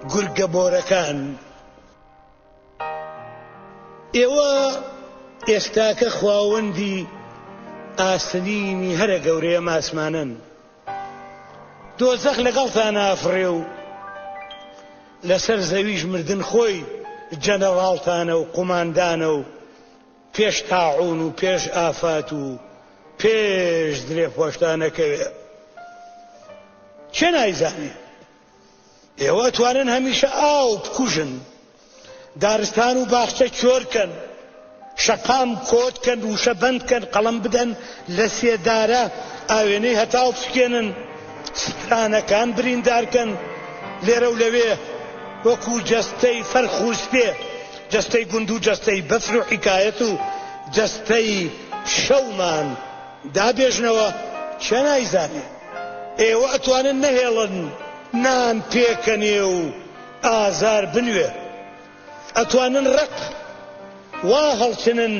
گورگە بۆرەکان. ئێوە ئێستاکە خواوەندی ئاسنینی هەرە گەورەی ئەم ئاسمانەن. دۆزەخ لەگەڵتان ئافڕێ و لەسەر زەویش مردن خۆی جەنەڕاڵتانە و قوماندانە و پێش تاعوون و پێش ئافات و پێش زرێپۆشتان ئەکەوێ. کێ نایزانێ؟ ئێوە ئەتوانن هەمیشە ئاو بکوژن، دارستان و باخچە کۆر کەن، شەقام کۆت کەن، وشە بەند کەن، قەڵەم بدەن لە سێدارە، ئاوێنەی هەتاو بشکێنن، سترانەکان بریندار کەن، لێرە و لەوێ وەکو جەستەی فەرخ و سپێ، جەستەی گوند و جەستەی بەفر و حیکایەت و جەستەی شەومان دابێژنەوە، کێ نایزانێ؟ ئێوە ئەتوانن نەهێڵن نان پێکەنێ و ئازار بنوێ، ئەتوانن ڕق وا هەڵچنن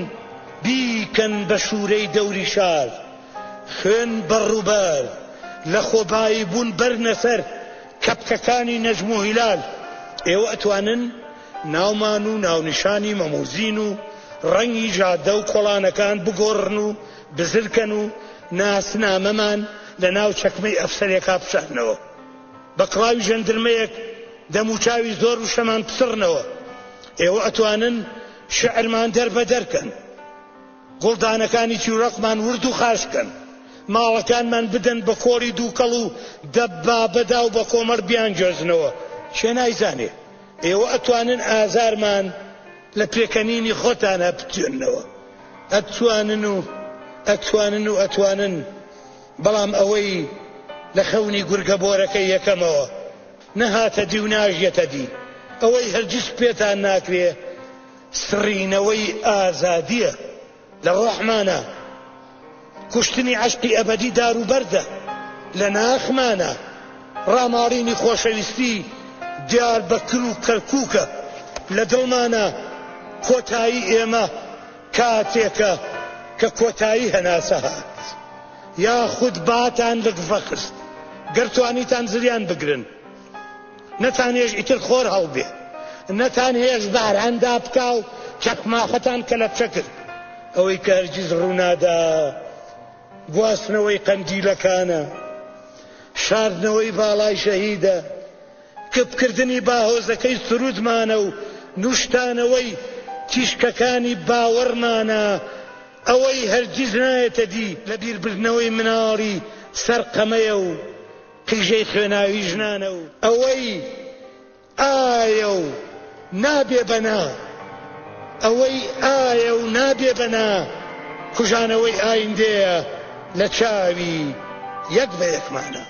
بیکەن بە شوورەی دەوری شار، خوێن بە ڕووبار لە خۆبایی بوون بەرنە سەر کەپکەکانی نەجم و هیلال، ئێوە ئەتوانن ناومان و ناونیشانی مەموزین و ڕەنگی جادە و کۆڵانەکان بگۆڕن و بزرکەن و ناسنامەمان لە ناو چەکمەی ئەفسەرێکا بشارنەوە. بە کڵاوی ژەندرمەیەک دەموچاوی زۆر وشەمان بسڕنەوە. ئێوە ئەتوانن شیعرمان دەربەدەر کەن. گوڵدانەکانی چیوڕەقمان ورد و خاش کەن. ماڵەکانمان بدەن بە کۆڵی دووکەڵ و دەبابەدا و بە کۆمەڵ بیانگوێزنەوە. کێ نایزانێ؟ ئێوە ئەتوانن ئازارمان لە پێکەنینی خۆتانا بتوێننەوە. ئەتوانن و ئەتوانن و ئەتوانن، بەڵام ئەوەی لە خەونی گورگە بۆرەکەی یەکەمەوە نەهاتە دی و ناژیەتە دی، ئەوەی هەرگیز پێتان ناکرێ سڕینەوەی ئازادییە لە ڕۆحمانا، کوشتنی عەشقی ئەبەدی دار و بەردە لە ناخمانا، ڕاماڵینی خۆشەویستی دیاربەکر و کەرکووکە لە دڵمانا، کۆتایی ئێمە کاتێکە کە کۆتایی هەناسە هات یاخود باتان لگڤە خست گەر توانیتان زریان بگرن نەتانهێشت ئیتر خۆر هەڵبێ نەتانهێشت باران دابکا و چەخماخەتان کەلەپچە کرد ئەوەی کە هەرگیز ڕوونادا گواستنەوەی قەندیلەکانە شاردنەوەی باڵای شەهیدە کپکردنی باهۆزەکەی سروودمانە و نووشتانەوەی تیشکەکانی باوەڕمانە، ئەوەی هەرگیز نایەتە دی لەبیربردنەوەی مناڵی سەر قەمەیە و قیژەی خوێناوی ژنانە و ئەوەی ئایە و نابێ بە نا، ئەوەی ئایە و نابێ بە نا، کوژانەوەی ئایندەیە لە چاوی یەک بە یەکمانە.